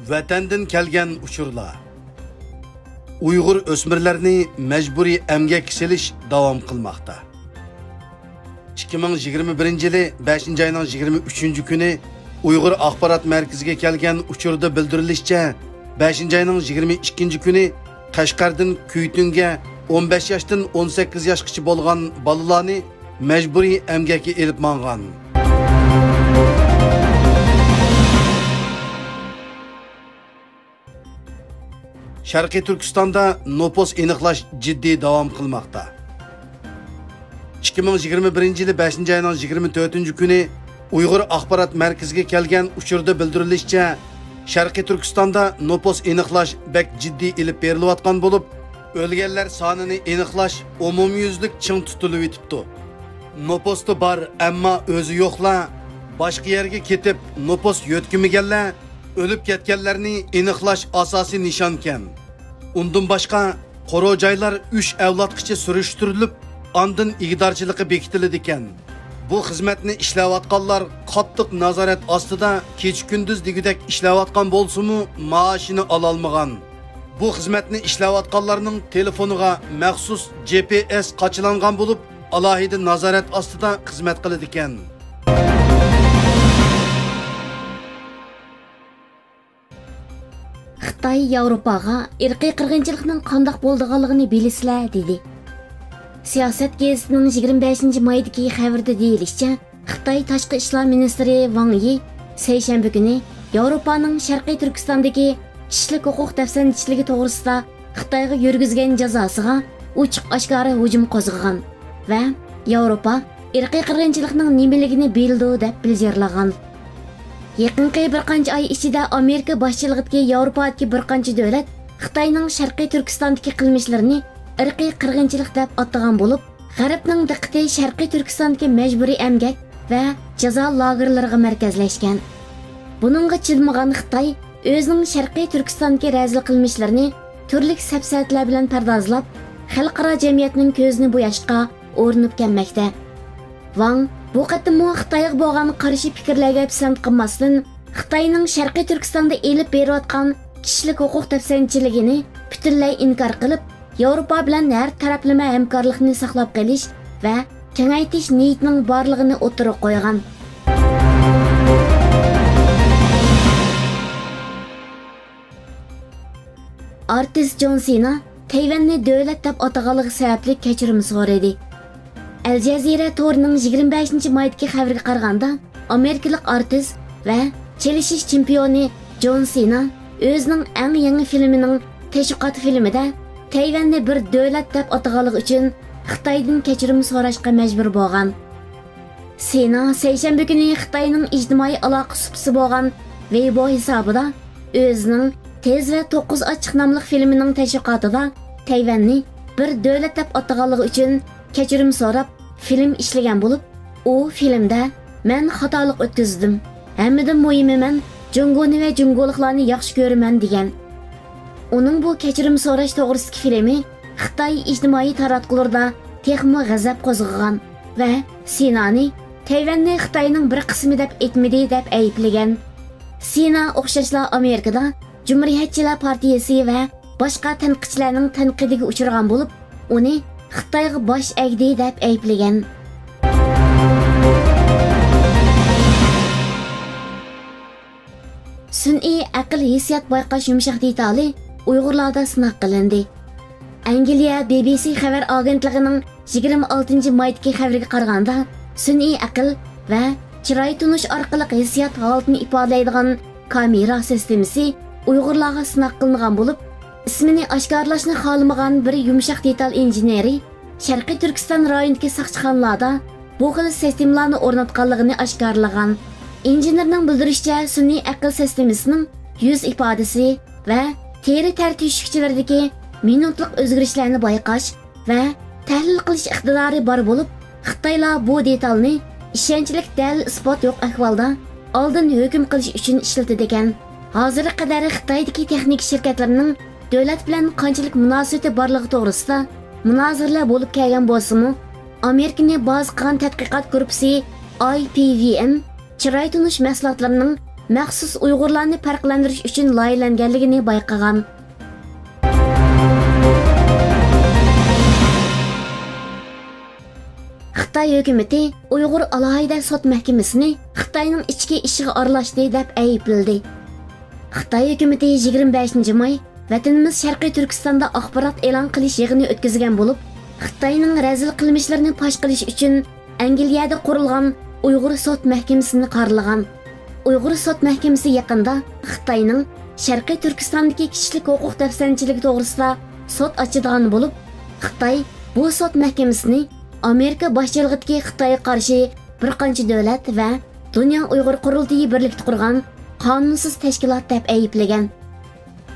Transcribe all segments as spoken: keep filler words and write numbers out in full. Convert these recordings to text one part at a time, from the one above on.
ۋەتەندىن كەلگەن ئۇچۇرلار. ئۇيغۇر ئۆسمۈرلەرنى مەجبۇرىي ئەمگەككە سېلىش داۋام قىلماقتا. ئىككى مىڭ يىگىرمە بىرىنچى يىلى بەشىنچى ئاينىڭ يىگىرمە ئۈچىنچى كۈنى ئۇيغۇر ئاخبارات مەركىزىگە كەلگەن ئۇچۇردا بىلدۈرۈلۈشىچە، بەشىنچى ئاينىڭ يىگىرمە ئىككىنچى كۈنى قەشقەردىن كۈيتۈڭگە ئون بەش ياشتىن ئون سەككىز ياشقىچە بولغان بالىلارنى مەجبۇرىي ئەمگەككە ئېلىپ ماڭغان. شەرقىي تۈركىستاندا نوپۇس ئېنىقلاش جىددىي داۋام قىلماقتا. ئىككى مىڭ يىگىرمە بىرىنچى يىلى بەشىنچى ئاينىڭ يىگىرمە تۆتىنچى كۈنى ئۇيغۇر ئاخبارات مەركىزىگە كەلگەن ئۇچۇردا بىلدۈرۈلۈشىچە، شەرقىي تۈركىستاندا نوپۇس ئېنىقلاش بەك جىددىي ئېلىپ بېرىلىۋاتقان بولۇپ، ئۆلگەنلەر سانىنى ئېنىقلاش ئومۇميۈزلۈك چىڭ تۇتۇلۇۋېتىپتۇ. نوپۇستا بار، ئەمما ئۆزى يوقلار، باشقا يەرگە كېتىپ نوپۇس يۆتكىمىگەنلەر ئۆلۈپ كەتكەنلەرنى ئېنىقلاش ئاساسىي نىشانكەن. ئۇندىن باشقا، قورۇ جايلار ئۈچ ئەۋلادقىچە سۈرۈشتۈرۈلۈپ، ئاندىن ئىگىدارچىلىقى بېكىتىلىدىكەن. بۇ خىزمەتنى ئىشلەۋاتقانلار قاتتىق نازارەت ئاستىدا كېچە-كۈندۈز دېگۈدەك ئىشلەۋاتقان بولسىمۇ، مائاشىنى ئالالمىغان. بۇ خىزمەتنى ئىشلەۋاتقانلارنىڭ تېلېفونىغا مەخسۇس جى پى ئېس قاچىلانغان بولۇپ، ئالاھىدە نازارەت ئاستىدا خىزمەت قىلىدىكەن. خىتاي ياۋروپاغا ئىرقىي قىرغىنچىلىقنىڭ قانداق بولىدىغانلىقىنى بىلىسىلەر، دېدى. سىياسەت گېزىتىنىڭ يىگىرمە بەشىنچى مايدىكى خەۋىرىدە دېيىلىشىچە، خىتاي تاشقى ئىشلار مىنىستىرى ۋاڭ يى سەيشەنبە كۈنى ياۋروپانىڭ شەرقىي تۈركىستاندىكى كىشىلىك ھوقۇق دەپسەندىچىلىكى توغرىسىدا خىتايغا يۈرگۈزگەن جازاسىغا ئوچۇق-ئاشكارا ھۇجۇم قوزغىغان ۋە ياۋروپا ئىرقىي قىرغىنچىلىقنىڭ نېمىلىكىنى بىلىدۇ دەپ بىلجىرلىغان. يېقىنقى بىر قانچە ئاي ئىچىدە ئامېرىكا باشچىلىقىدىكى ياۋروپادىكى بىر قانچە دۆلەت خىتاينىڭ شەرقىي تۈركىستاندىكى قىلمىشلىرىنى ئىرقىي قىرغىنچىلىق دەپ ئاتىغان بولۇپ، غەربنىڭ دىققىتى شەرقىي تۈركىستاندىكى مەجبۇرىي ئەمگەك ۋە جازا لاگېرلىرىغا مەركەزلەشكەن. بۇنىڭغا چىدىمىغان خىتاي ئۆزىنىڭ شەرقىي تۈركىستاندىكى رەزىل قىلمىشلىرىنى تۈرلۈك سەپسەتىلەر بىلەن پەردازلاپ، خەلقئارا جەمئىيەتنىڭ كۆزىنى بوياشقا ئۇرۇنۇپ كەلمەكتە. ۋاڭ بۇ قېتىممۇ خىتايغا بولغان قارشى پىكىرلەرگە پىسەنت قىلماستىن، خىتاينىڭ شەرقىي تۈركىستاندا ئېلىپ بېرىۋاتقان كىشىلىك ھوقۇق دەپسەندىچىلىكىنى پۈتۈنلەي ئىنكار قىلىپ، ياۋروپا بىلەن ھەر تەرەپلىمە ھەمكارلىقنى ساقلاپ قېلىش ۋە كېڭەيتىش نىيىتىنىڭ بارلىقىنى ئوتتۇرىغا قويغان. ئارتىس جون سىنا تەيۋەننى دۆلەت دەپ ئاتىغانلىقى سەۋەبلىك كەچۈرۈم سورىدى. ئەل جەزىرە تورىنىڭ يىگىرمە بەشىنچى مايدىكى خەۋىرىگە قارىغاندا، ئامېرىكىلىق ئارتىس ۋە چېلىشىش چېمپىيونى جون سىنا ئۆزىنىڭ ئەڭ يېڭى فىلمىنىڭ تەشۋىقات فىلمىدە تەيۋەننى بىر دۆلەت دەپ ئاتىغانلىقى ئۈچۈن خىتايدىن كەچۈرۈم سوراشقا مەجبۇر بولغان. سىنا سەيشەنبە كۈنى خىتاينىڭ ئىجتىمائىي ئالاقە سۇپىسى بولغان ۋېيبو ھېسابىدا ئۆزىنىڭ تېز ۋە توققۇز ئاچچىق ناملىق فىلمىنىڭ تەشۋىقاتىدا تەيۋەننى بىر دۆلەت دەپ ئاتىغانلىقى ئۈچۈن كەچۈرۈم سوراپ، فىلىم ئىشلىگەن بولۇپ، ئۇ فىلىمدە «مەن خاتالىق ئۆتكۈزدۈم. ھەممىدىن مۇھىمى، مەن جۇڭگونى ۋە جۇڭگولۇقلارنى ياخشى كۆرىمەن» دېگەن. ئۇنىڭ بۇ كەچۈرۈم سوراش توغرىسىدىكى فىلىمى خىتاي ئىجتىمائىي تاراتقۇلىرىدا تېخىمۇ غەزەپ قوزغىغان ۋە سىنانى تەيۋەننى خىتاينىڭ بىر قىسمى دەپ ئېيتمىدى دەپ ئەيىبلىگەن. سىنا ئوخشاشلا ئامېرىكىدا جۇمھۇرىيەتچىلەر پارتىيىسى ۋە باشقا تەنقىدچىلەرنىڭ تەنقىدىگە ئۇچرىغان بولۇپ، ئۇنى خىتايغا باش ئەگدى دەپ ئەيىبلىگەن. سۈنئىي ئەقىل ھېسسىيات بايقاش يۇمشاق دېتالى ئۇيغۇرلاردا سىناق قىلىندى. ئەنگلىيە بى بى سى خەۋەر ئاگېنتلىقىنىڭ يىگىرمە ئالتىنچى مايدىكى خەۋىرىگە قارىغاندا، سۈنئىي ئەقىل ۋە چىراي تونۇش ئارقىلىق ھېسسىيات ھالىتىنى ئىپادىلەيدىغان كامېرا سىستېمىسى ئۇيغۇرلارغا سىناق قىلىنغان بولۇپ، ئىسمىنى ئاشكارىلاشنى خالىمىغان بىر يۇمشاق دېتال ئىنژېنېرى شەرقىي تۈركىستان رايونىدىكى ساقچىخانىلاردا بۇ خىل سىستېمىلارنى ئورناتقانلىقىنى ئاشكارىلىغان. ئىنژېنېرنىڭ بىلدۈرۈشىچە، سۈنئىي ئەقىل سىستېمىسىنىڭ يۈز ئىپادىسى ۋە تېرە تەر تۆشۈكچىلىرىدىكى مىنۇتلۇق ئۆزگىرىشلەرنى بايقاش ۋە تەھلىل قىلىش ئىقتىدارى بار بولۇپ، خىتايلار بۇ دېتالنى ئىشەنچلىك دەلىل-ئىسپات يوق ئەھۋالدا ئالدىن ھۆكۈم قىلىش ئۈچۈن ئىشلىتىدىكەن. ھازىرغا قەدەر خىتايدىكى تېخنىكا شىركەتلىرىنىڭ دۆلەت بىلەن قانچىلىك مۇناسىۋىتى بارلىقى توغرىسىدا مۇنازىرىلەر بولۇپ كەلگەن بولسىمۇ، ئامېرىكىنى بازا قىلغان تەتقىقات گۇرۇپپىسى ئاي پى ۋى ئېم چىراي تونۇش مەھسۇلاتلىرىنىڭ مەخسۇس ئۇيغۇرلارنى پەرقلەندۈرۈش ئۈچۈن لايىھەلەنگەنلىكىنى بايقىغان. خىتاي ھۆكۈمىتى ئۇيغۇر ئالاھىدە سوت مەھكىمىسىنى خىتاينىڭ ئىچكى ئىشىغا ئارىلاشتى دەپ ئەيىبلىدى. خىتاي ھۆكۈمىتى يىگىرمە بەشىنچى ماي ۋەتىنىمىز شەرقىي تۈركىستاندا ئاخبارات ئېلان قىلىش يىغىنى ئۆتكۈزگەن بولۇپ، خىتاينىڭ رەزىل قىلمىشلىرىنى پاش قىلىش ئۈچۈن ئەنگلىيەدە قۇرۇلغان ئۇيغۇر سوت مەھكىمىسىنى قارىلىغان. ئۇيغۇر سوت مەھكىمىسى يېقىندا خىتاينىڭ شەرقىي تۈركىستاندىكى كىشىلىك ھوقۇق دەپسەندىچىلىكى توغرىسىدا سوت ئاچىدىغان بولۇپ، خىتاي بۇ سوت مەھكىمىسىنى ئامېرىكا باشچىلىقىدىكى خىتايغا قارشى بىر قانچە دۆلەت ۋە دۇنيا ئۇيغۇر قۇرۇلتىيى بىرلىكتە قۇرغان قانۇنسىز تەشكىلات دەپ ئەيىبلىگەن.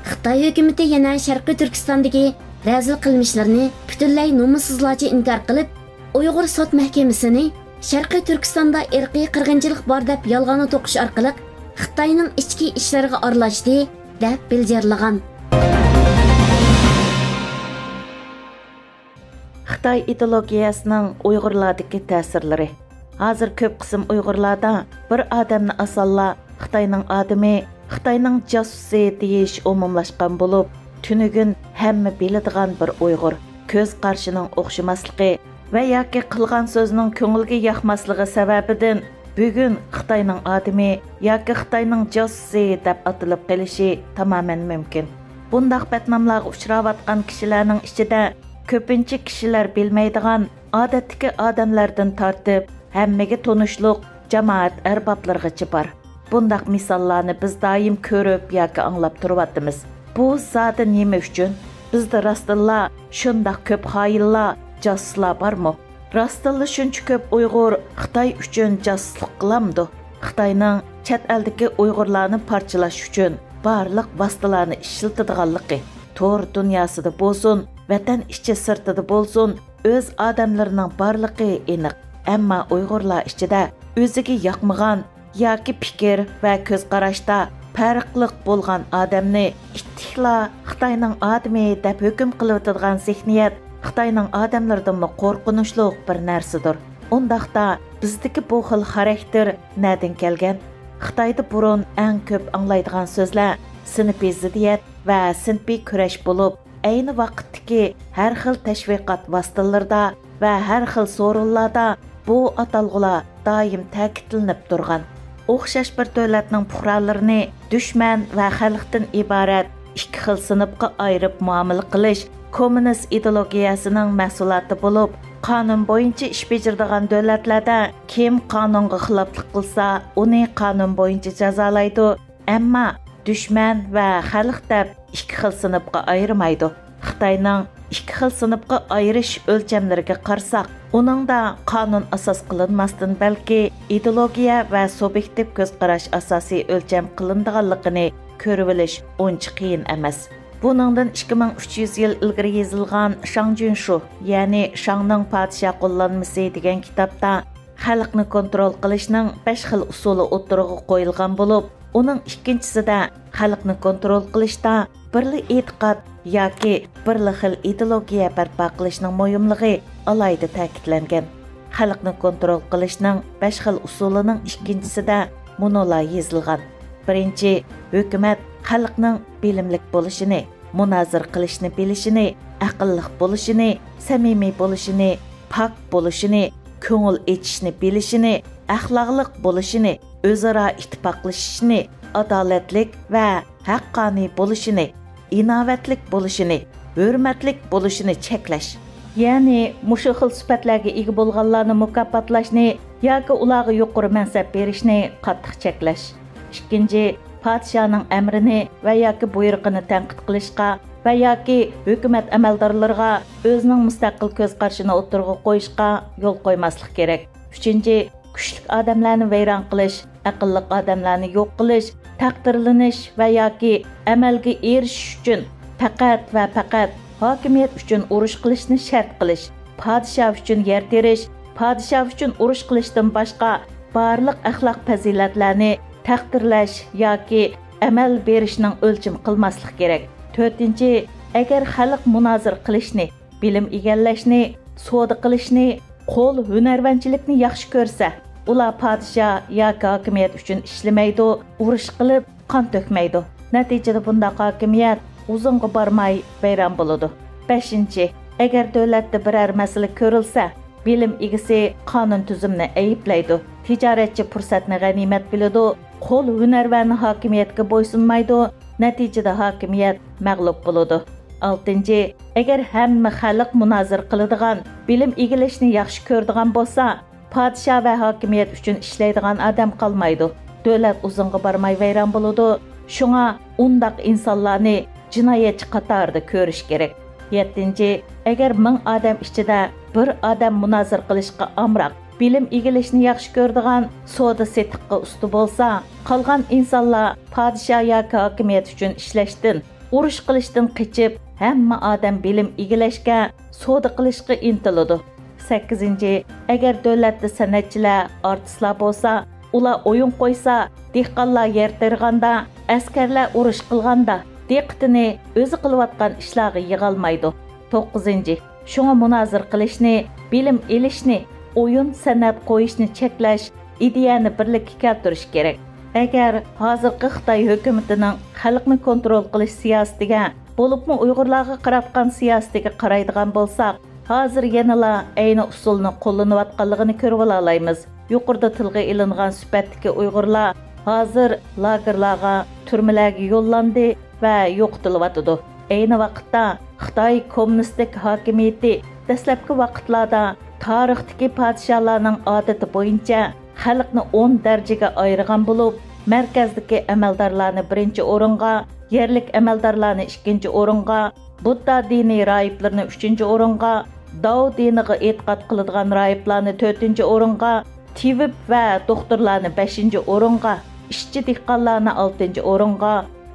خىتاي ھۆكۈمىتى يەنە شەرقىي تۈركىستاندىكى رەزىل قىلمىشلىرىنى پۈتۈنلەي نومۇسسىزلارچە ئىنكار قىلىپ، ئۇيغۇر سوت مەھكىمىسىنى شەرقىي تۈركىستاندا ئىرقىي قىرغىنچىلىق بار دەپ يالغاننى توقۇش ئارقىلىق خىتاينىڭ ئىچكى ئىشلىرىغا ئارىلاشتى دەپ بىلجىرلىغان. خىتاي ئىدېئولوگىيەسىنىڭ ئۇيغۇرلاردىكى تەسىرلىرى. ھازىر كۆپ قىسىم ئۇيغۇرلاردا بىر ئادەمنى ئاسانلا خىتاينىڭ ئادىمى، خىتاينىڭ جاسۇسى دېيىش ئومۇملاشقان بولۇپ، تۈنۈگۈن ھەممە بىلىدىغان بىر ئۇيغۇر كۆز قارىشىنىڭ ئوخشىماسلىقى ۋە ياكى قىلغان سۆزىنىڭ كۆڭۈلگە ياقماسلىقى سەۋەبىدىن بۈگۈن خىتاينىڭ ئادىمى ياكى خىتاينىڭ جاسۇسى دەپ ئاتىلىپ قېلىشى تامامەن مۇمكىن. بۇنداق بەتناملارغا ئۇچراۋاتقان كىشىلەرنىڭ ئىچىدە كۆپىنچە كىشىلەر بىلمەيدىغان ئادەتتىكى ئادەملەردىن تارتىپ، ھەممىگە تونۇشلۇق جامائەت ئەربابلىرىغىچە بار. بۇنداق مىساللارنى بىز دائىم كۆرۈپ ياكى ئاڭلاپ تۇرۇۋاتىمىز. بۇ زادى نېمە ئۈچۈن؟ بىزدە راستتىنلا شۇنداق كۆپ خائىنلار، جاسۇسلار بارمۇ؟ راستتىنلا شۇنچە كۆپ ئۇيغۇر خىتاي ئۈچۈن جاسۇسلۇق قىلامدۇ؟ خىتاينىڭ چەت ئەلدىكى ئۇيغۇرلارنى پارچىلاش ئۈچۈن بارلىق ۋاسىتىلارنى ئىشلىتىدىغانلىقى، تور دۇنياسىدا بولسۇن، ۋەتەن ئىچى سىرتىدا بولسۇن، ئۆز ئادەملىرىنىڭ بارلىقى ئېنىق. ئەمما ئۇيغۇرلار ئىچىدە ئۆزىگە ياقمىغان ياكى پىكىر ۋە كۆز قاراشتا پەرقلىق بولغان ئادەمنى ئىتتىكلا خىتاينىڭ ئادىمى دەپ ھۆكۈم قىلىۋېتىدىغان زېھنىيەت خىتاينىڭ ئادەملىرىدىنمۇ قورقۇنچلۇق بىر نەرسىدۇر. ئۇنداقتا بىزدىكى بۇ خىل خاراكتېر نەدىن كەلگەن؟ خىتايدا بۇرۇن ئەڭ كۆپ ئاڭلايدىغان سۆزلەر سىنىپىي زىددىيەت ۋە سىنىپىي كۈرەش بولۇپ، ئەينى ۋاقىتتىكى ھەر خىل تەشۋىقات ۋاسىتىلىرىدا ۋە ھەر خىل سورۇنلاردا بۇ ئاتالغۇلار دائىم تەكىتلىنىپ تۇرغان. ئوخشاش بىر دۆلەتنىڭ پۇقرالىرىنى دۈشمەن ۋە خەلقتىن ئىبارەت ئىككى خىل سىنىپقا ئايرىپ مۇئامىلە قىلىش كوممۇنىست ئىدېئولوگىيەسىنىڭ مەھسۇلاتى بولۇپ، قانۇن بويىچە ئىش بېجىرىدىغان دۆلەتلەردە كىم قانۇنغا خىلاپلىق قىلسا، ئۇنى قانۇن بويىچە جازالايدۇ. ئەمما دۈشمەن ۋە خەلق دەپ ئىككى خىل سىنىپقا ئايرىمايدۇ. خىتاينىڭ ئىككى خىل سىنىپقا ئايرىش ئۆلچەملىرىگە قارىساق، ئۇنىڭدا قانۇن ئاساس قىلىنماستىن، بەلكى ئىدېئولوگىيە ۋە سۇبيېكتىپ كۆز قاراش ئاساسىي ئۆلچەم قىلىنىدىغانلىقىنى كۆرۈۋېلىش ئۇنچە قىيىن ئەمەس. بۇنىڭدىن ئىككى مىڭ ئۈچ يۈز يىل ئىلگىرى يېزىلغان شاڭ جۈنشۇ، يەنى شاڭنىڭ پادىشاھ قوللانمىسى دېگەن كىتابتا خەلقنى كونترول قىلىشنىڭ بەش خىل ئۇسۇلى ئوتتۇرىغا قويۇلغان بولۇپ، ئۇنىڭ ئىككىنچىسىدە خەلقنى كونترول قىلىشتا بىرلا ئېتىقاد ياكى بىرلا خىل ئىدېئولوگىيە بەرپا قىلىشنىڭ مۇھىملىقى ئالاھىدە تەكىتلەنگەن. خەلقنى كونترول قىلىشنىڭ بەش خىل ئۇسۇلىنىڭ ئىككىنچىسىدە مۇنۇلار يېزىلغان. بىرىنچى، ھۆكۈمەت خەلقنىڭ بىلىملىك بولۇشىنى، مۇنازىرە قىلىشنى بىلىشىنى، ئەقىللىق بولۇشىنى، سەمىمىي بولۇشىنى، پاك بولۇشىنى، كۆڭۈل ئېچىشنى بىلىشىنى، ئەخلاقلىق بولۇشىنى، ئۆزئارا ئىتتىپاقلىشىشىنى، ئادالەتلىك ۋە ھەققانىي بولۇشىنى، ئىناۋەتلىك بولۇشىنى، ھۆرمەتلىك بولۇشىنى چەكلەش. يەنى مۇشۇ خىل سۈپەتلەرگە ئىگە بولغانلارنى مۇكاپاتلاشنى ياكى ئۇلارغا يۇقىرى مەنسەپ بېرىشنى قاتتىق چەكلەش. ئىككىنچى، پادىشاھنىڭ ئەمرىنى ۋە ياكى بۇيرۇقىنى تەنقىد قىلىشقا ۋە ياكى ھۆكۈمەت ئەمەلدارلىرىغا ئۆزىنىڭ مۇستەقىل كۆز قارىشىنى ئوتتۇرىغا قويۇشقا يول قويماسلىق كېرەك. ئۈچىنچى، كۈچلۈك ئادەملەرنى ۋەيران قىلىش، ئەقىللىق ئادەملەرنى يوق قىلىش، تەقدىرلىنىش ۋە ياكى ئەمەلگە ئېرىشىش ئۈچۈن پەقەت ۋە پەقەت ھاكىمىيەت ئۈچۈن ئۇرۇش قىلىشنى شەرت قىلىش، پادىشاھ ئۈچۈن يەر تېرىش، پادىشاھ ئۈچۈن ئۇرۇش قىلىشتىن باشقا بارلىق ئەخلاق پەزىلەتلەرنى تەقدىرلەش ياكى ئەمەل بېرىشنىڭ ئۆلچىمى قىلماسلىق كېرەك. تۆتىنچى، ئەگەر خەلق مۇنازىرە قىلىشنى، بىلىم ئىگىلەشنى، سودا قىلىشنى، قول ھۈنەرۋەنچىلىكنى ياخشى كۆرسە، ئۇلار پادىشاھ ياكى ھاكىمىيەت ئۈچۈن ئىشلىمەيدۇ، ئۇرۇش قىلىپ، قان تۆكمەيدۇ. نەتىجىدە بۇنداق ھاكىمىيەت ئۇزۇنغا بارماي ۋەيران بولىدۇ. بەشىنچى، ئەگەر دۆلەتتە بىرەر مەسىلە كۆرۈلسە، بىلىم ئىگىسى قانۇن تۈزۈمنى ئەيىبلەيدۇ، تىجارەتچى پۇرسەتنى غەنىيمەت بىلىدۇ، قول ھۈنەرۋەنى ھاكىمىيەتكە بويسۇنمايدۇ، نەتىجىدە ھاكىمىيەت مەغلۇپ بولىدۇ. ئالتىنچى، ئەگەر ھەممە خەلق مۇنازىرە قىلىدىغان، بىلىم ئىگىلەشنى ياخشى كۆرىدىغان بولسا، پادىشاھ ۋە ھاكىمىيەت ئۈچۈن ئىشلەيدىغان ئادەم قالمايدۇ. دۆلەت ئۇزۇنغا بارماي ۋەيران بولىدۇ. شۇڭا ئۇنداق ئىنسانلارنى جىنايەتچى قاتارىدا كۆرۈش كېرەك. يەتتىنچى، ئەگەر مىڭ ئادەم ئىچىدە بىر ئادەم مۇنازىرە قىلىشقا ئامراق، بىلىم ئىگىلەشنى ياخشى كۆرىدىغان، سودا سېتىققا ئۇستا بولسا، قالغان ئىنسانلار پادىشاھ ياكى ھاكىمىيەت ئۈچۈن ئىشلەشتىن، ئۇرۇش قىلىشتىن قېچىپ، ھەممە ئادەم بىلىم ئىگىلەشكە، سودا قىلىشقا ئىنتىلىدۇ. سەككىزىنچى، ئەگەر دۆلەتتە سەنئەتچىلەر، ئارتىسلار بولسا، ئۇلار ئويۇن قويسا، دېھقانلار يەر تېرىغاندا، ئەسكەرلەر ئۇرۇش قىلغاندا، دىققىتىنى ئۆزى قىلىۋاتقان ئىشلارغا يىغالمايدۇ. توققۇزىنچى، شۇڭا مۇنازىرە قىلىشنى، بىلىم ئېلىشنى، ئويۇن، سەنئەت قويۇشنى چەكلەش، ئىدىيەنى بىرلىككە كەلتۈرۈش كېرەك. ئەگەر ھازىرقى خىتاي ھۆكۈمىتىنىڭ خەلقنى كونترول قىلىش سىياسىتىگە، بولۇپمۇ ئۇيغۇرلارغا قاراتقان سىياسىتىگە قارايدىغان بولساق، ھازىر يەنىلا ئەينى ئۇسۇلنى قوللىنىۋاتقانلىقىنى كۆرۈۋالالايمىز. يۇقىرىدا تىلغا ئېلىنغان سۈپەتتىكى ئۇيغۇرلار ھازىر لاگېرلارغا، تۈرمىلەرگە يوللاندى ۋە يوقىتىلىۋاتىدۇ. ئەينى ۋاقىتتا خىتاي كوممۇنىستىك ھاكىمىيىتى دەسلەپكى ۋاقىتلاردا تارىختىكى پادىشاھلارنىڭ ئادىتى بويىچە خەلقنى ئون دەرىجىگە ئايرىغان بولۇپ، مەركەزدىكى ئەمەلدارلارنى بىرىنچى ئورۇنغا، يەرلىك ئەمەلدارلارنى ئىككىنچى ئورۇنغا، بۇددا دىنى راھىبلىرىنى ئۈچىنچى ئورۇنغا، داۋ دىنىغا ئېتىقاد قىلىدىغان راھىبلارنى تۆتىنچى ئورۇنغا، تېۋىپ ۋە دوختۇرلارنى بەشىنچى ئورۇنغا، ئىشچى دېھقانلارنى ئالتىنچى ئورۇنغا،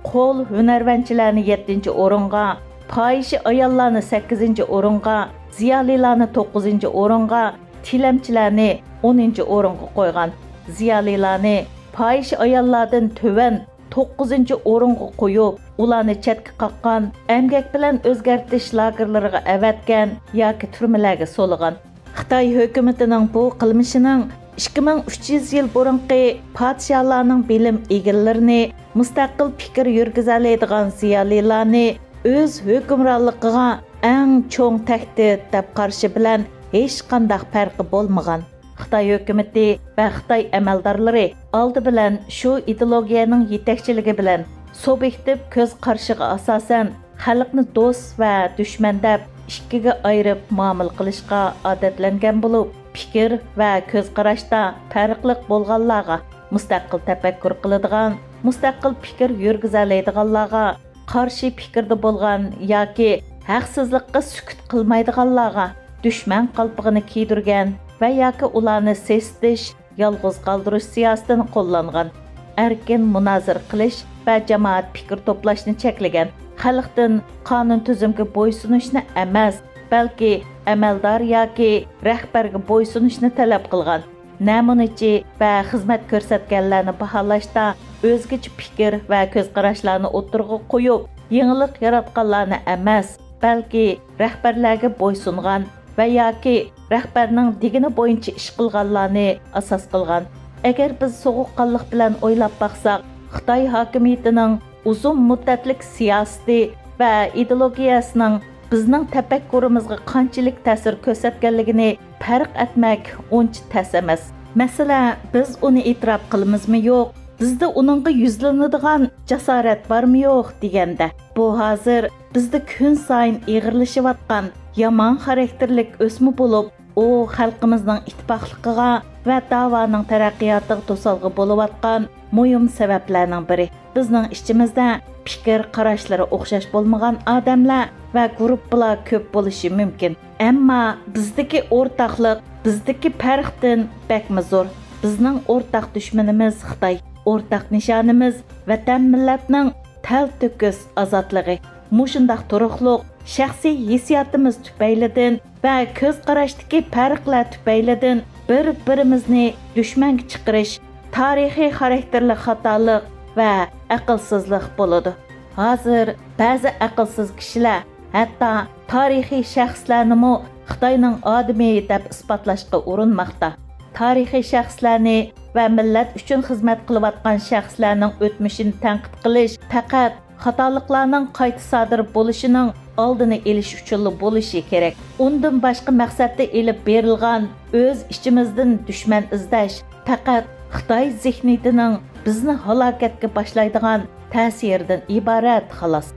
قول ھۈنەرۋەنچىلەرنى يەتتىنچى ئورۇنغا، پاھىشە ئاياللارنى سەككىزىنچى ئورۇنغا، زىيالىيلارنى توققۇزىنچى ئورۇنغا، تىلەمچىلەرنى ئونىنچى ئورۇنغا قويغان. زىيالىيلارنى پاھىشە ئاياللاردىن تۆۋەن توققۇزىنچى ئورۇنغا قويۇپ، ئۇلارنى چەتكە قاققان، ئەمگەك بىلەن ئۆزگەرتىش لاگېرلىرىغا ئەۋەتكەن ياكى تۈرمىلەرگە سولىغان. خىتاي ھۆكۈمىتىنىڭ بۇ قىلمىشىنىڭ ئىككى مىڭ ئۈچ يۈز يىل بۇرۇنقى پادىشاھلارنىڭ بىلىم ئىگىلىرىنى، مۇستەقىل پىكىر يۈرگۈزەلەيدىغان زىيالىيلارنى ئۆز ھۆكۈمرانلىقىغا ئەڭ چوڭ تەھدىت دەپ قارىشى بىلەن ھېچقانداق پەرقى بولمىغان. خىتاي ھۆكۈمىتى ۋە خىتاي ئەمەلدارلىرى ئالدى بىلەن شۇ ئىدېئولوگىيەنىڭ يېتەكچىلىكى بىلەن سۇبيېكتىپ كۆز قارىشىغا ئاساسەن خەلقنى دوست ۋە دۈشمەن دەپ ئىككىگە ئايرىپ مۇئامىلە قىلىشقا ئادەتلەنگەن بولۇپ، پىكىر ۋە كۆز قاراشتا پەرقلىق بولغانلارغا، مۇستەقىل تەپەككۇر قىلىدىغان، مۇستەقىل پىكىر يۈرگۈزەلەيدىغانلارغا، قارشى پىكىردە بولغان ياكى ھەقسىزلىققا سۈكۈت قىلمايدىغانلارغا دۈشمەن قالپىقىنى كىيدۈرگەن ۋە ياكى ئۇلارنى سېسىتىش، يالغۇز قالدۇرۇش سىياسىتىنى قوللانغان. ئەركىن مۇنازىرە قىلىش ۋە جامائەت پىكىر توپلاشنى چەكلىگەن. خەلقتىن قانۇن تۈزۈمگە بويسۇنۇشنى ئەمەس، بەلكى ئەمەلدار ياكى رەھبەرگە بويسۇنۇشنى تەلەپ قىلغان. نەمۇنىچى ۋە خىزمەت كۆرسەتكەنلەرنى باھالاشتا ئۆزگىچە پىكىر ۋە كۆز قاراشلارنى ئوتتۇرىغا قويۇپ، يېڭىلىق ياراتقانلارنى ئەمەس، بەلكى رەھبەرلەرگە بويسۇنغان ۋە ياكى رەھبەرنىڭ دېگىنى بويىچە ئىش قىلغانلارنى ئاساس قىلغان. ئەگەر بىز سوغۇققانلىق بىلەن ئويلاپ باقساق، خىتاي ھاكىمىيىتىنىڭ ئۇزۇن مۇددەتلىك سىياسىتى ۋە ئىدېئولوگىيەسىنىڭ بىزنىڭ تەپەككۇرىمىزغا قانچىلىك تەسىر كۆرسەتكەنلىكىنى پەرق ئەتمەك ئۇنچە تەس ئەمەس. مەسىلە، بىز ئۇنى ئېتىراپ قىلىمىزمۇ يوق، بىزدە ئۇنىڭغا يۈزلىنىدىغان جاسارەت بارمۇ يوق دېگەندە، بۇ ھازىر بىزدە كۈنسايىن ئېغىرلىشىۋاتقان يامان خاراكتېرلىك ئۆسمە بولۇپ، ئۇ خەلقىمىزنىڭ ئىتتىپاقلىقىغا ۋە داۋانىڭ تەرەققىياتىغا توسالغۇ بولۇۋاتقان مۇھىم سەۋەبلەرنىڭ بىرى. بىزنىڭ ئىچىمىزدە پىكىر قاراشلىرى ئوخشاش بولمىغان ئادەملەر ۋە گۇرۇپپىلار كۆپ بولۇشى مۇمكىن. ئەمما بىزدىكى ئورتاقلىق بىزدىكى پەرقتىن بەكمۇ زور. بىزنىڭ ئورتاق دۈشمىنىمىز خىتاي، ئورتاق نىشانىمىز ۋەتەن مىللەتنىڭ تەلتۆكۈس ئازادلىقى. مۇشۇنداق تۇرۇقلۇق شەخسىي ھېسسىياتىمىز تۈپەيلىدىن ۋە كۆز قاراشتىكى پەرقلەر تۈپەيلىدىن بىر-بىرىمىزنى دۈشمەنگە چىقىرىش تارىخىي خاراكتېرلىك خاتالىق ۋە ئەقىلسىزلىق بولىدۇ. ھازىر بەزى ئەقىلسىز كىشىلەر ھەتتا تارىخىي شەخسلەرنىمۇ خىتاينىڭ ئادىمى دەپ ئىسپاتلاشقا ئۇرۇنماقتا. تارىخىي شەخسلەرنى ۋە مىللەت ئۈچۈن خىزمەت قىلىۋاتقان شەخسلەرنىڭ ئۆتمۈشىنى تەنقىد قىلىش پەقەت خاتالىقلارنىڭ قايتا سادىر بولۇشىنىڭ ئالدىنى ئېلىش ئۈچۈنلا بولۇشى كېرەك. ئۇندىن باشقا مەقسەتتە ئېلىپ بېرىلغان ئۆز ئىچىمىزدىن دۈشمەن ئىزدەش پەقەت خىتاي زېھنىيىتىنىڭ بىزنى ھالاكەتكە باشلايدىغان تەسىرىدىن ئىبارەت، خالاس.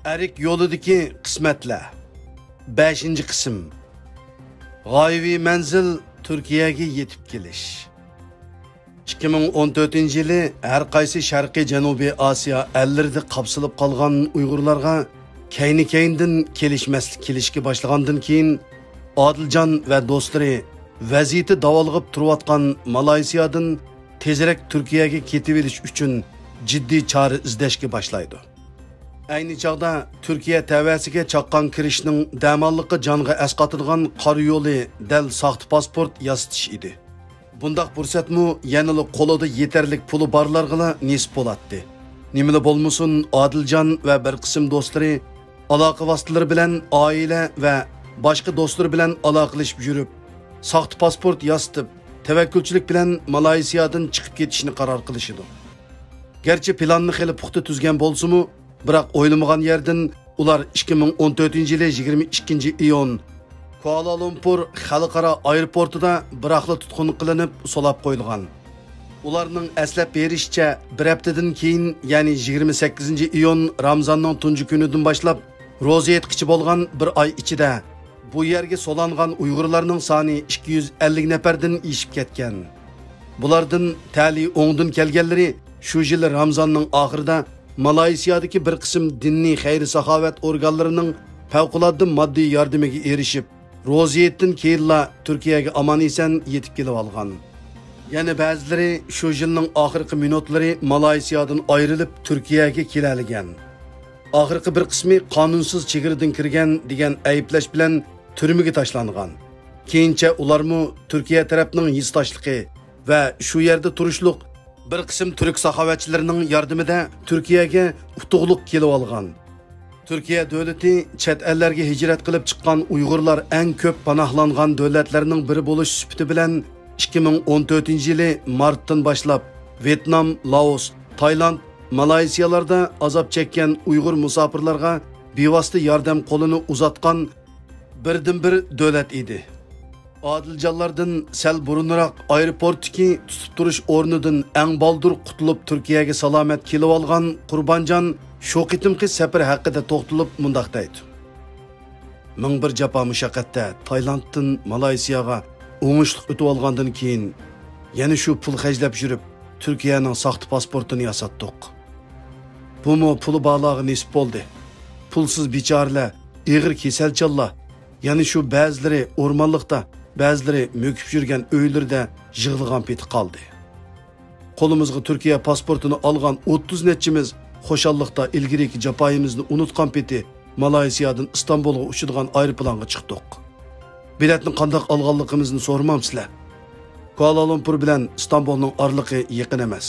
ئەرك يولىدىكى قىسمەتلەر. بەشىنچى قىسىم. غايىۋى مەنزىل، تۈركىيەگە يېتىپ كېلىش. ئىككى مىڭ ئون تۆتىنچى يىلى ھەر قايسى شەرقىي جەنۇبىي ئاسىيا ئەللىرىدە قاپسىلىپ قالغان ئۇيغۇرلارغا كەينى-كەينىدىن كېلىشمەسلىك كېلىشكە باشلىغاندىن كېيىن، ئادىلجان ۋە دوستلىرى ۋەزىيىتى داۋالغىپ تۇرۇۋاتقان مالايسىيادىن تېزرەك تۈركىيەگە كېتىۋېلىش ئۈچۈن جىددىي چارە ئىزدەشكە باشلايدۇ. ئەينى چاغدا تۈركىيە تەۋەسىگە چاققان كىرىشنىڭ دەماللىقى جانغا ئەسقاتىدىغان قارا يولى دەل ساختا پاسپورت ياسىتىش ئىدى. بۇنداق پۇرسەتمۇ يەنىلا قولىدا يېتەرلىك پۇلى بارلارغىلا نېسىپ بولاتتى. نېمىلا بولمىسۇن، ئادىلجان ۋە بىر قىسىم دوستلىرى ئالاقە ۋاسىتىلىرى بىلەن ئائىلە ۋە باشقا دوستلىرى بىلەن ئالاقىلىشىپ يۈرۈپ، ساختا پاسپورت ياسىتىپ، تەۋەككۈلچىلىك بىلەن مالايسىيادىن چىقىپ كېتىشنى قارار قىلىشىدۇ. گەرچە پىلاننى خېلى پۇختا تۈزگەن بولسىمۇ، بىراق ئويلىمىغان يەردىن ئۇلار ئىككى مىڭ ئون تۆتىنچى يىلى يىگىرمە ئىككىنچى ئىيۇن كۇئالالۇمپۇر خەلقئارا ئايروپورتىدا بىراقلا تۇتقۇن قىلىنىپ، سولاپ قويۇلغان. ئۇلارنىڭ ئەسلەپ بېرىشىچە، بىر ھەپتىدىن كېيىن، يەنى يىگىرمە سەككىزىنچى ئىيۇن رامزاننىڭ تۇنجى كۈنىدىن باشلاپ روزا ھېيتقىچە بولغان بىر ئاي ئىچىدە بۇ يەرگە سولانغان ئۇيغۇرلارنىڭ سانى ئىككى يۈز ئەللىك نەپەردىن ئېشىپ كەتكەن. بۇلاردىن تەلىيى ئوڭدىن كەلگەنلىرى شۇ يىل رامزاننىڭ ئاخىرىدا مالايسىيادىكى بىر قىسىم دىنىي خەير-ساخاۋەت ئورگانلىرىنىڭ پەۋقۇلئاددە ماددىي ياردىمىگە ئېرىشىپ، روزا ھېيتتىن كېيىنلا تۈركىيەگە ئامان-ئېسەن يېتىپ كېلىۋالغان. يەنە بەزىلىرى شۇ يىلنىڭ ئاخىرقى مىنۇتلىرى مالايسىيادىن ئايرىلىپ، تۈركىيەگە كېلەلىگەن. ئاخىرقى بىر قىسمى قانۇنسىز چېگرىدىن كىرگەن دېگەن ئەيىبلەش بىلەن تۈرمىگە تاشلانغان. كېيىنچە ئۇلارمۇ تۈركىيە تەرەپنىڭ ھېسداشلىقى ۋە شۇ يەردە تۇرۇشلۇق بىر قىسىم تۈرك ساخاۋەتچىلىرىنىڭ ياردىمىدە تۈركىيەگە ئۇتۇقلۇق كېلىۋالغان. تۈركىيە دۆلىتى چەت ئەللەرگە ھىجرەت قىلىپ چىققان ئۇيغۇرلار ئەڭ كۆپ پاناھلانغان دۆلەتلەرنىڭ بىرى بولۇش سۈپىتى بىلەن، ئىككى مىڭ ئون تۆتىنچى يىلى مارتتىن باشلاپ ۋيېتنام، لائوس، تايلاند، مالايسىيالاردا ئازاب چەككەن ئۇيغۇر مۇساپىرلارغا بىۋاسىتە ياردەم قولىنى ئۇزاتقان بىردىنبىر دۆلەت ئىدى. ئادىلجانلاردىن سەل بۇرۇنراق ئايروپورتتىكى تۇتۇپ تۇرۇش ئورنىدىن ئەڭ بالدۇر قۇتۇلۇپ تۈركىيەگە سالامەت كېلىۋالغان قۇربانجان شۇ قېتىمقى سەپىرى ھەققىدە توختىلىپ مۇنداق دەيدۇ. مىڭ بىر جاپا مۇشەققەتتە تايلاندتىن مالايسىياغا ئوڭۇشلۇق ئۆتۈۋالغاندىن كېيىن، يەنە شۇ پۇل خەجلەپ يۈرۈپ، تۈركىيەنىڭ ساختا پاسپورتىنى ياساتتۇق. بۇمۇ پۇلى بارلارغا نېسىپ بولدى. پۇلسىز بىچارىلەر، ئېغىر كېسەلچانلار، يەنە شۇ بەزىلىرى ئورمانلىقتا، بەزىلىرى مۆكۈپ يۈرگەن ئۆيلىرىدە يىغلىغان پېتى قالدى. قولىمىزغا تۈركىيە پاسپورتىنى ئالغان ئوتتۇز نەچچىمىز خۇشاللىقتا ئىلگىرىكى جاپايىمىزنى ئۇنتقان پېتى مالايسىيادىن ئىستانبۇلغا ئۇچىدىغان ئايروپىلانغا چىقتۇق. بېلەتنى قانداق ئالغانلىقىمىزنى سورىمامسىلەر؟ كۇئالالۇمپۇر بىلەن ئىستانبۇلنىڭ ئارىلىقى يېقىن ئەمەس.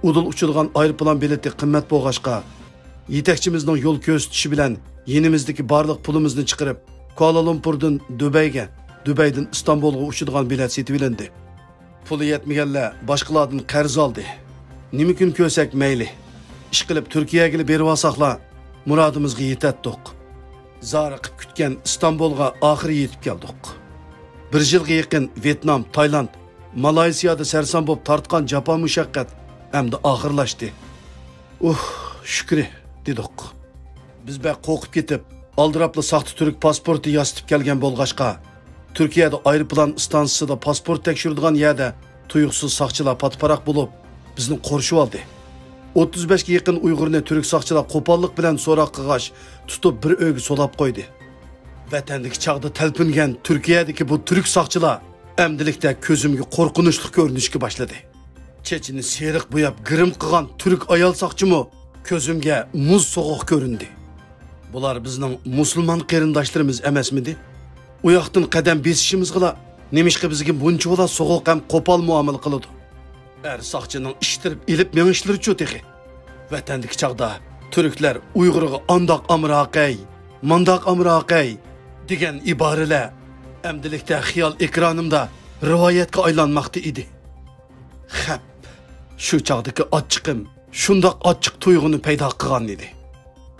ئۇدۇل ئۇچىدىغان ئايروپىلان بېلىتى قىممەت بولغاچقا، يېتەكچىمىزنىڭ يول كۆرسىتىشى بىلەن يېنىمىزدىكى بارلىق پۇلىمىزنى چىقىرىپ، كۇئالالۇمپۇردىن دۇبەيگە، دۇبەيدىن ئىستانبۇلغا ئۇچىدىغان بېلەت سېتىۋېلىندى. پۇلى يەتمىگەنلەر باشقىلاردىن قەرز ئالدى. نېمە كۈن كۆرسەك مەيلى. ئىشقىلىپ تۈركىيەگىلا بېرىۋالساقلا مۇرادىمىزغا يېتەتتۇق. زارىقىپ كۈتكەن ئىستانبۇلغا ئاخىرى يېتىپ كەلدۇق. بىر يىلغا يېقىن ۋيېتنام، تايلاند، مالايسىيادا سەرسان بولۇپ تارتقان جاپا مۇشەققەت ئەمدى ئاخىرلاشتى. ئۇھ، شۈكرى، دېدۇق. بىز بەك قورقۇپ كېتىپ، ئالدىراپلا ساختا تۈرك پاسپورتى ياسىتىپ كەلگەن بولغاچقا، تۈركىيەدە ئايروپىلان ئىستانسىسىدا پاسپورت تەكشۈرىدىغان يەردە تۇيۇقسىز ساقچىلار پاتىپاراق بولۇپ، بىزنى قورشىۋالدى. ئوتتۇز بەشكە يېقىن ئۇيغۇرنى تۈرك ساقچىلار قوپاللىق بىلەن سوراق قىلغاچ، تۇتۇپ بىر ئۆيگە سولاپ قويدى. ۋەتەندىكى چاغدا تەلپۈنگەن تۈركىيەدىكى بۇ تۈرك ساقچىلار ئەمدىلىكتە كۆزۈمگە قورقۇنچلۇق كۆرۈنۈشكە باشلىدى. چېچىنى سېرىق بوياپ گىرىم قىلغان تۈرك ئايال ساقچىمۇ كۆزۈمگە مۇز سوغۇق كۆرۈندى. بۇلار بىزنىڭ مۇسۇلمان قېرىنداشلىرىمىز ئەمەسمىدى؟ ئۇياقتىن قەدەم بېسىشىمىزغىلا نېمىشقا بىزگە بۇنچىۋالا سوغۇق ھەم قوپال مۇئامىلە قىلىدۇ؟ ئەر ساقچىنىڭ ئىشتىرىپ ئېلىپ مېڭىشلىرىچۇ تېخى؟ ۋەتەندىكى چاغدا تۈركلەر ئۇيغۇرغا ئانداق ئامراقەي، مانداق ئامراقەي دېگەن ئىبارىلەر ئەمدىلىكتە خىيال ئېكرانىمدا رىۋايەتكە ئايلانماقتا ئىدى. خەپ، شۇ چاغدىكى ئاچچىقىم شۇنداق ئاچچىق تۇيغۇنى پەيدا قىلغان ئىدى.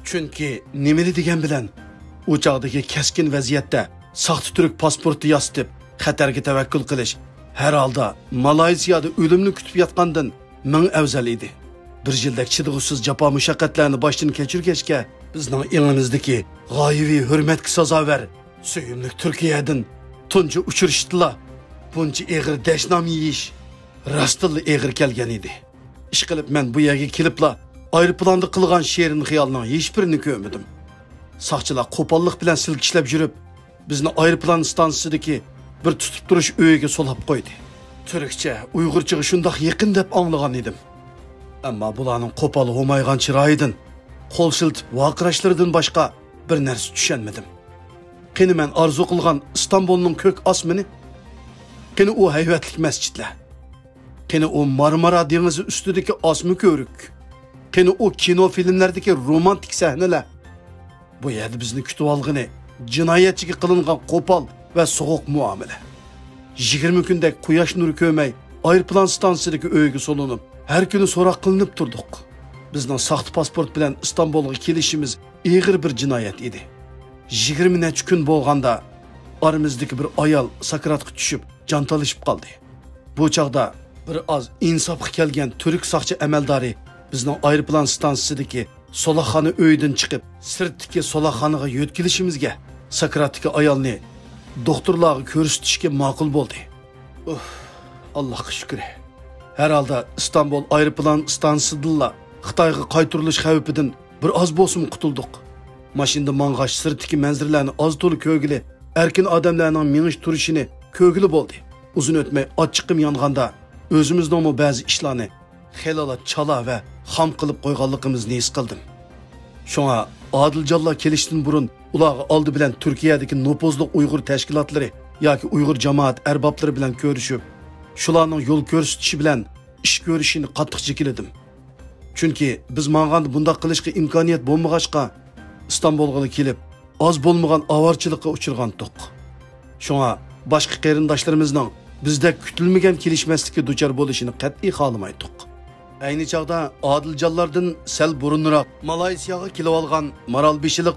چۈنكى نېمىنى دېگەن بىلەن، ئۇ چاغدىكى كەسكىن ۋەزىيەتتە ساختا تۈرك پاسپورتى ياسىتىپ، خەتەرگە تەۋەككۈل قىلىش، ھەر ھالدا مالايزىيادا ئۆلۈمنى كۈتۈپ ياتقاندىن مىڭ ئەۋزەل ئىدى. بىر يىلدەك چىدىغۇسىز جاپا-مۇشەققەتلەرنى باشتىن كەچۈرگەچكە، بىزنىڭ ئېڭىمىزدىكى غايىۋى ھۆرمەتكە سازاۋەر سۆيۈملۈك تۈركىيەدىن تۇنجى ئۇچرىشىشتىلا بۇنچە ئېغىر دەشنام يېيىش، راستتىنلا ئېغىر كەلگەن ئىدى. ئىشقىلىپ، مەن بۇ يەرگە كېلىپلا ئايروپىلاندا قىلغان شېرىن خىيالنىڭ ھېچبىرىنى كۆرمىدىم. ساقچىلار قوپاللىق بىلەن سىلكىشلەپ يۈرۈپ، بىزنى ئايروپىلان ئىستانسىسىدىكى بىر تۇتۇپ تۇرۇش ئۆيىگە سولاپ قويدى. تۈركچە، ئۇيغۇرچىغا شۇنداق يېقىن دەپ ئاڭلىغان ئىدىم. ئەمما بۇلارنىڭ قوپال ھومايغان چىرايىدىن، قول سىلتىپ ۋارقىراشلىرىدىن باشقا بىر نەرسە چۈشەنمىدىم. قېنى مەن ئارزۇ قىلغان ئىستانبۇلنىڭ كۆك ئاسمىنى؟ قېنى ئۇ ھەيۋەتلىك مەسچىتلەر؟ قېنى ئۇ مارمارا دېڭىزى ئۈستىدىكى ئاسما كۆۋرۈك؟ قېنى ئۇ كىنو فىلىملەردىكى رومانتىك سەھنىلەر؟ بۇ يەردە بىزنى كۈتۈۋالغىنى جىنايەتچىگە قىلىنغان قوپال ۋە سوغۇق مۇئامىلە. يىگىرمە كۈندەك قۇياش نۇرى كۆرمەي، ئايروپىلان ئىستانسىسىدىكى ئۆيگە سولىنىپ، ھەر كۈنى سوراق قىلىنىپ تۇردۇق. بىزنىڭ ساختا پاسپورت بىلەن ئىستانبۇلغا كېلىشىمىز ئېغىر بىر جىنايەت ئىدى. يىگىرمە نەچچە كۈن بولغاندا، ئارىمىزدىكى بىر ئايال ساكراتقا چۈشۈپ، جان تالىشىپ قالدى. بۇ چاغدا بىر ئاز ئىنساپقا كەلگەن تۈرك ساقچى ئەمەلدارى بىزنىڭ ئايروپىلان ئىستانسىسىدىكى سولاقخانا ئۆيىدىن چىقىپ، سىرتتىكى سولاقخانىغا يۆتكىلىشىمىزگە، ساكراتتىكى ئايالنى دوختۇرلارغا كۆرسىتىشكە ماقۇل بولدى. ئۇھ، ئاللاھقا شۈكرى. ھەر ھالدا ئىستانبۇل ئايروپىلان ئىستانسىسىدىنلا خىتايغا قايتۇرۇلۇش خەۋپىدىن بىر ئاز بولسىمۇ قۇتۇلدۇق. ماشىنىدا ماڭغاچ سىرتتىكى مەنزىرىلەرنى ئاز-تولا كۆرگىلى، ئەركىن ئادەملەرنىڭ مېڭىش تۇرۇشىنى كۆرگىلى بولدى. ئۇزۇن ئۆتمەي ئاچچىقىم يانغاندا، ئۆزىمىزنىڭمۇ بەزى ئىشلارنى خېلىلا چالا ۋە خام قىلىپ قويغانلىقىمىزنى ھېس قىلدىم. شۇڭا ئادىلجانلار كېلىشتىن بۇرۇن ئۇلارغا ئالدى بىلەن تۈركىيەدىكى نوپۇزلۇق ئۇيغۇر تەشكىلاتلىرى ياكى ئۇيغۇر جامائەت ئەربابلىرى بىلەن كۆرۈشۈپ، شۇلارنىڭ يول كۆرسىتىشى بىلەن ئىش كۆرۈشىنى قاتتىق جېكىلىدىم. چۈنكى بىز ماڭغاندا بۇنداق قىلىشقا ئىمكانىيەت بولمىغاچقا، ئىستانبۇلغىلا كېلىپ، ئاز بولمىغان ئاۋارىچىلىققا ئۇچرىغانتۇق. شۇڭا باشقا قېرىنداشلىرىمىزنىڭ بىزدەك كۈتۈلمىگەن كېلىشمەسلىككە دۇچار بولۇشىنى قەتئىي خالىمايتتۇق. ئەينى چاغدا ئادىلجانلاردىن سەل بۇرۇنراق مالايسىياغا كېلىۋالغان مارالبېشىلىق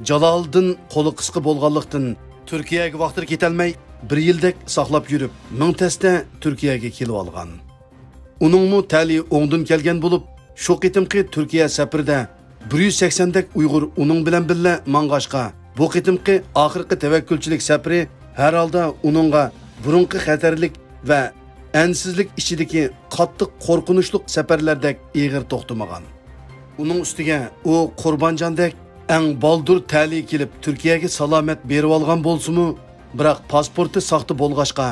جالالىدىن قولى قىسقا بولغانلىقتىن، تۈركىيەگە ۋاقتىدا كېتەلمەي، بىر يىلدەك ساقلاپ يۈرۈپ، مىڭ تەستە تۈركىيەگە كېلىۋالغان. ئۇنىڭمۇ تەلىيى ئوڭدىن كەلگەن بولۇپ، شۇ قېتىمقى تۈركىيە سەپىرىدە بىر يۈز سەكسەندەك ئۇيغۇر ئۇنىڭ بىلەن بىللە ماڭغاچقا، بۇ قېتىمقى ئاخىرقى تەۋەككۈلچىلىك سەپىرى ھەر ھالدا ئۇنىڭغا بۇرۇنقى خەتەرلىك ۋە ئەنسىزلىك ئىچىدىكى قاتتىق قورقۇنچلۇق سەپەرلەردەك ئېغىر توختىمىغان. ئۇنىڭ ئۈستىگە ئۇ قۇربانجاندەك ئەڭ بالدۇر تەلىيى كېلىپ، تۈركىيەگە سالامەت بېرىۋالغان بولسىمۇ، بىراق پاسپورتى ساختا بولغاچقا،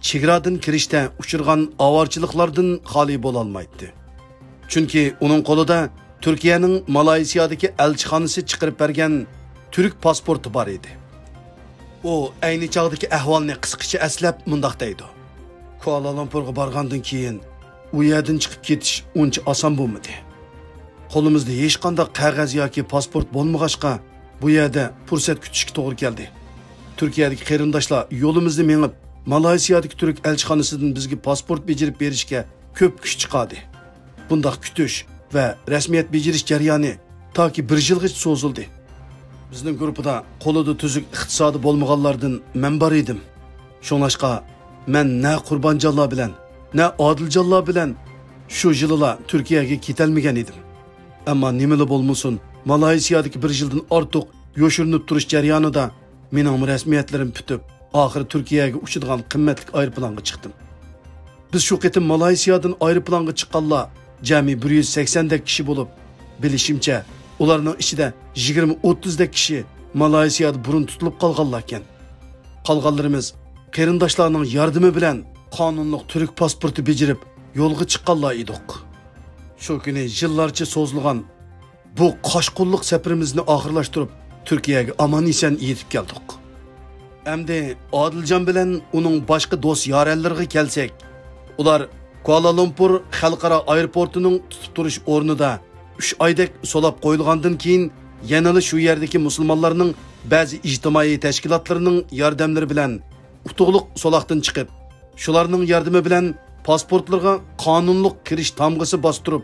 چېگرادىن كىرىشتە ئۇچرىغان ئاۋارىچىلىقلاردىن خالىي بولالمايتتى. چۈنكى ئۇنىڭ قولىدا تۈركىيەنىڭ مالايسىيادىكى ئەلچىخانىسى چىقىرىپ بەرگەن تۈرك پاسپورتى بار ئىدى. ئۇ ئەينى چاغدىكى ئەھۋالنى قىسقىچە ئەسلەپ مۇنداق دەيدۇ: كۇئالالۇمپۇرغا بارغاندىن كېيىن، ئۇ يەردىن چىقىپ كېتىش ئۇنچە ئاسان بولمىدى. قولىمىزدا ھېچقانداق قەغەز ياكى پاسپورت بولمىغاچقا، بۇ يەردە پۇرسەت كۈتۈشكە توغرا كەلدى. تۈركىيەدىكى قېرىنداشلار يولىمىزنى مېڭىپ، مالايسىيادىكى تۈرك ئەلچىخانىسىدىن بىزگە پاسپورت بېجىرىپ بېرىشكە كۆپ كۈچ چىقاردى. بۇنداق كۈتۈش ۋە رەسمىيەت بېجىرىش جەريانى تاكى بىر يىلغىچە سوزۇلدى. بىزنىڭ گۇرۇپپىدا قولىدا تۈزۈك ئىقتىسادى بولمىغانلاردىن مەن بار ئىدىم. شۇڭلاشقا، مەن نە قۇربانجانلار بىلەن، نە ئادىلجانلار بىلەن شۇ يىلىلا تۈركىيەگە كېتەلمىگەن ئىدىم. ئەمما نېمىلا بولمىسۇن، مالايسىيادىكى بىر يىلدىن ئارتۇق يوشۇرۇنۇپ تۇرۇش جەريانىدا مېنىڭمۇ رەسمىيەتلىرىم پۈتۈپ، ئاخىرى تۈركىيەگە ئۇچىدىغان قىممەتلىك ئايروپىلانغا چىقتىم. بىز شۇ قېتىم مالايسىيادىن ئايروپىلانغا چىققانلار جەمئىي بىر يۈز سەكسەندەك كىشى بولۇپ، بىلىشىمچە، ئۇلارنىڭ ئىچىدە يىگىرمە ئوتتۇزدەك كىشى مالايسىيادا بۇرۇن تۇتۇلۇپ قالغانلاركەن. قالغانلىرىمىز قېرىنداشلارنىڭ ياردىمى بىلەن قانۇنلۇق تۈرك پاسپورتى بېجىرىپ، يولغا چىققانلار ئىدۇق. شۇ كۈنى يىللارچە سوزۇلغان بۇ قاچقۇنلۇق سەپىرىمىزنى ئاخىرلاشتۇرۇپ، تۈركىيەگە ئامان-ئېسەن يېتىپ كەلدۇق. ئەمدى ئادىلجان بىلەن ئۇنىڭ باشقا دوست-يارەنلىرىگە كەلسەك، ئۇلار كۇئالالۇمپۇر خەلقئارا ئايروپورتىنىڭ تۇتۇپ تۇرۇش ئورنىدا ئۈچ ئايدەك سولاپ قويۇلغاندىن كېيىن، يەنىلا شۇ يەردىكى مۇسۇلمانلارنىڭ بەزى ئىجتىمائىي تەشكىلاتلىرىنىڭ ياردەملىرى بىلەن ئۇتۇقلۇق سولاقتىن چىقىپ، شۇلارنىڭ ياردىمى بىلەن پاسپورتلىرىغا قانۇنلۇق كىرىش تامغىسى باستۇرۇپ،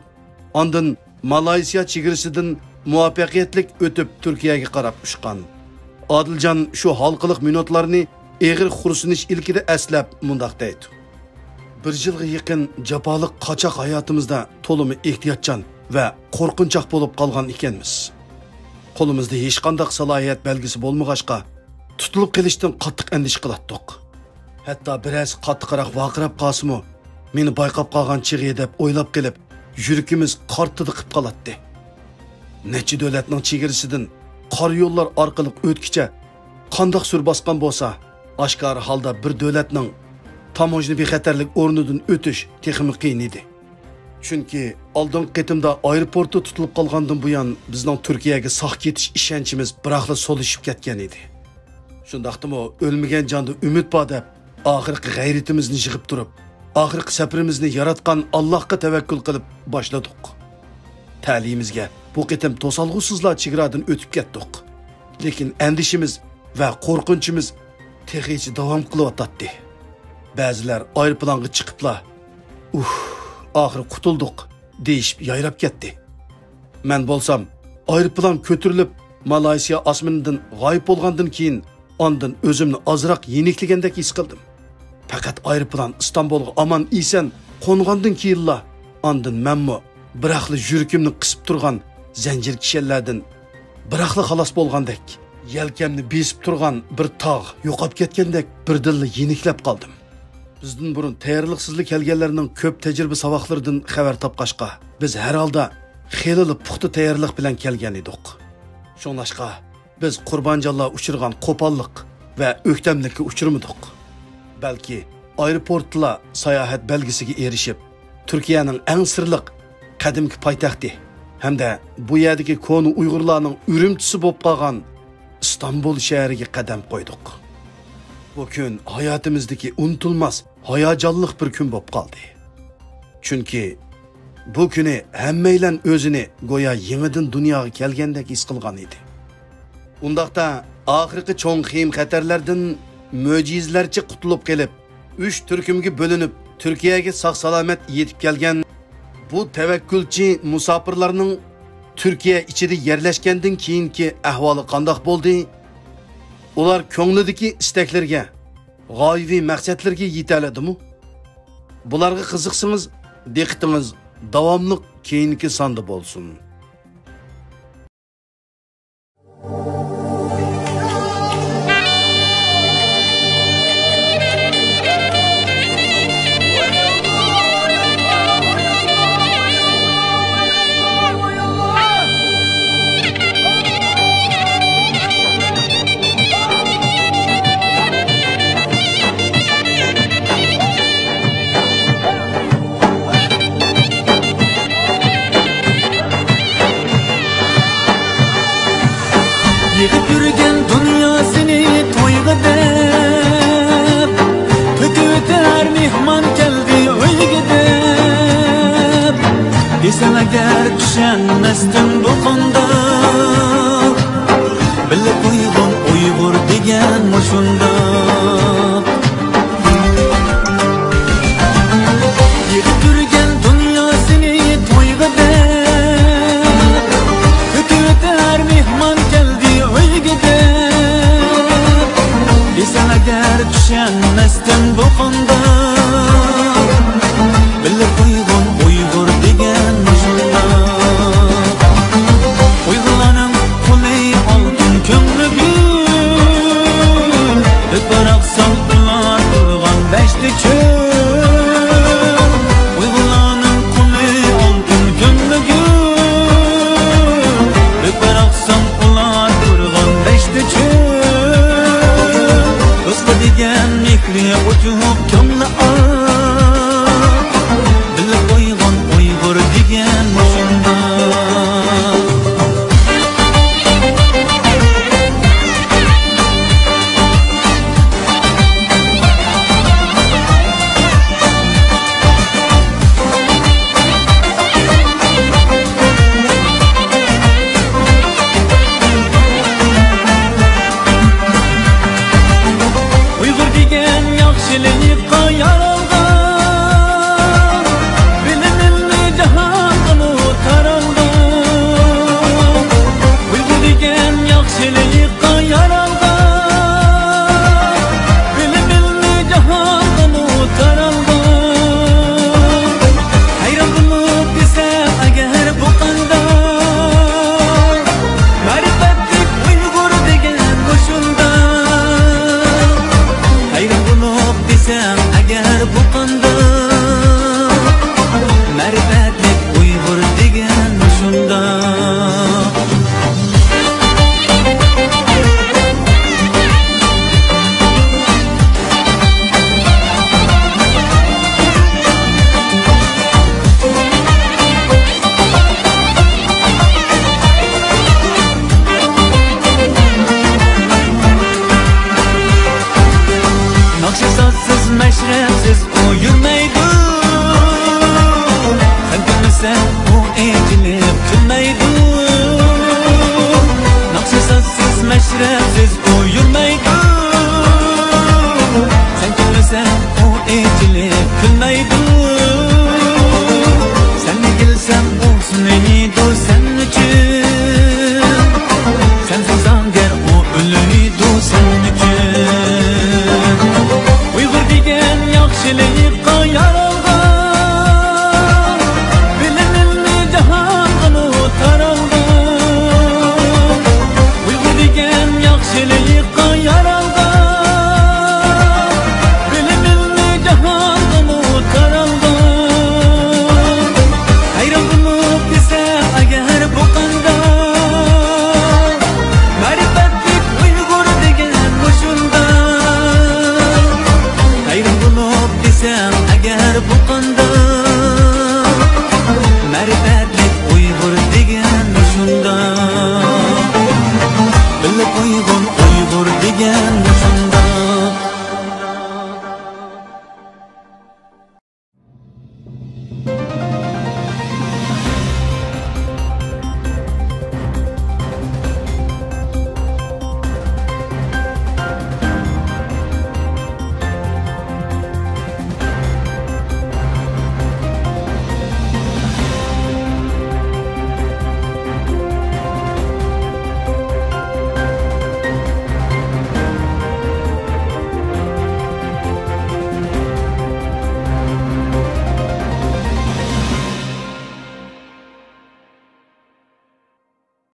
ئاندىن مالايسىيا چېگرىسىدىن مۇۋەپپەقىيەتلىك ئۆتۈپ تۈركىيەگە قاراپ ئۇچقان. ئادىلجان شۇ ھالقىلىق مىنۇتلارنى ئېغىر خورسىنىش ئىلكىدە ئەسلەپ مۇنداق دەيدۇ. بىر يىلغا يېقىن جاپالىق قاچاق ھاياتىمىزدا تولىمۇ ئېھتىياتچان ۋە قورقۇنچاق بولۇپ قالغان ئىكەنمىز. قولىمىزدا ھېچقانداق سالاھىيەت بەلگىسى بولمىغاچقا، تۇتۇلۇپ قېلىشتىن قاتتىق ئەندىشە قىلاتتۇق. ھەتتا بىرەرسى قاتتىقراق ۋارقىراپ قالسىمۇ، مېنى بايقاپ قالغان چېغى دەپ ئويلاپ قېلىپ، يۈرىكىمىز قارتىدى قىپ قالاتتى. نەچچە دۆلەتنىڭ چېگرىسىدىن قارا يوللار ئارقىلىق ئۆتكۈچە قانداق سۈر باسقان بولسا، ئاشكارا ھالدا بىر دۆلەتنىڭ تاموژنا بىخەتەرلىك ئورنىدىن ئۆتۈش تېخىمۇ قىيىن ئىدى. چۈنكى ئالدىنقى قېتىمدا ئايروپورتتا تۇتۇلۇپ قالغاندىن بۇيان، بىزنىڭ تۈركىيەگە ساق كېتىش ئىشەنچىمىز بىراقلا سولىشىپ كەتكەن ئىدى. شۇنداقتىمۇ، ئۆلمىگەن جاندا ئۈمىد بار دەپ، ئاخىرقى غەيرىتىمىزنى يىغىپ تۇرۇپ، ئاخىرقى سەپىرىمىزنى ياراتقان ئاللاھقا تەۋەككۈل قىلىپ باشلىدۇق. تەلىيىمىزگە بۇ قېتىم توسالغۇسىزلا چېگرادىن ئۆتۈپ كەتتۇق. لېكىن ئەندىشىمىز ۋە قورقۇنچىمىز تېخىچە داۋام قىلىۋاتاتتى. بەزىلەر ئايروپىلانغا چىقىپلا، ئۇھ، ئاخىرى قۇتۇلدۇق، دېيىشىپ يايراپ كەتتى. مەن بولسام، ئايروپىلان كۆتۈرۈلۈپ، مالايسىيا ئاسمىنىدىن غايىب بولغاندىن كېيىن، ئاندىن ئۆزۈمنى ئازراق يېنىكلىگەندەك ھېس قىلدىم. پەقەت ئايروپىلان ئىستانبۇلغا ئامان-ئېسەن قونغاندىن كېيىنلا، ئاندىن مەنمۇ بىراقلا يۈرىكىمنى قىسىپ تۇرغان زەنجىر كىشەنلەردىن بىراقلا خالاس بولغاندەك، يەلكەمنى بېسىپ تۇرغان بىر تاغ يوقاپ كەتكەندەك بىردىنلا يېنىكلەپ قالدىم. بىزدىن بۇرۇن تەييارلىقسىزلا كەلگەنلەرنىڭ كۆپ تەجرىبە-ساۋاقلىرىدىن خەۋەر تاپقاچقا، بىز ھەر ھالدا خېلىلا پۇختا تەييارلىق بىلەن كەلگەن ئىدۇق. شۇڭلاشقا، بىز قۇربانجانلار ئۇچرىغان قوپاللىق ۋە ئۆكتەملىككە ئۇچرىمىدۇق. بەلكى ئايروپورتتىلا ساياھەت بەلگىسىگە ئېرىشىپ، تۈركىيەنىڭ ئەڭ سىرلىق قەدىمكى پايتەختى ھەمدە بۇ يەردىكى كونا ئۇيغۇرلارنىڭ ئۈرۈمچىسى بولۇپ قالغان ئىستانبۇل شەھىرىگە قەدەم قويدۇق. بۇ كۈن ھاياتىمىزدىكى ئۇنتۇلماس، ھاياجانلىق بىر كۈن بولۇپ قالدى. چۈنكى بۇ كۈنى ھەممەيلەن ئۆزىنى گويا يېڭىدىن دۇنياغا كەلگەندەك ھېس قىلغان ئىدى. ئۇنداقتا، ئاخىرقى چوڭ خېيىم-خەتەرلەردىن مۆجىزىلەرچە قۇتۇلۇپ قېلىپ، ئۈچ تۈركۈمگە بۆلۈنۈپ، تۈركىيەگە ساق-سالامەت يېتىپ كەلگەن بۇ تەۋەككۈلچى مۇساپىرلارنىڭ تۈركىيە ئىچىدە يەرلەشكەندىن كېيىنكى ئەھۋالى قانداق بولدى؟ ئۇلار كۆڭلىدىكى ئىستەكلىرىگە، غايىۋى مەقسەتلىرىگە يېتەلىدىمۇ؟ بۇلارغا قىزىقسىڭىز، دىققىتىڭىز داۋاملىق كېيىنكى ساندا بولسۇن. يىغىپ يۈرگەن دۇنياسىنى تويغا دەپ، كۆتۈۋېتەر مېھمان كەلدى ئۆيگە دەپ. دېسەڭ ئەگەر چۈشەنمەستىن بۇ قانداق، بىللە قويغان ئۇيغۇر دېگەن مۇشۇنداق. يىغىپ يۈرگەن دۇنياسىنى تويغا دەپ، كۆتۈۋېتەر مېھمان كەلدى ئۆيگە دەپ. دېسەڭ ئەگەر چۈشەنمەستىن بۇ قانداق، بىللە قويغان ئۇيغۇر دېگەن مۇشۇنداق. ئۇيغۇرلارنىڭ قولى ئالتۇن كۆڭلى گۈل، بىر پاراقسان ئۇلار تۇرغان دەشتى چۆل. ئۇيغۇرلارنىڭ قولى ئالتۇن كۆڭلى گۈل، بىر پاراقسان ئۇلار تۇرغان دەشتى چۆل. دوستقا دېگەن مېھرى ئوچۇق كۆڭلى ئار.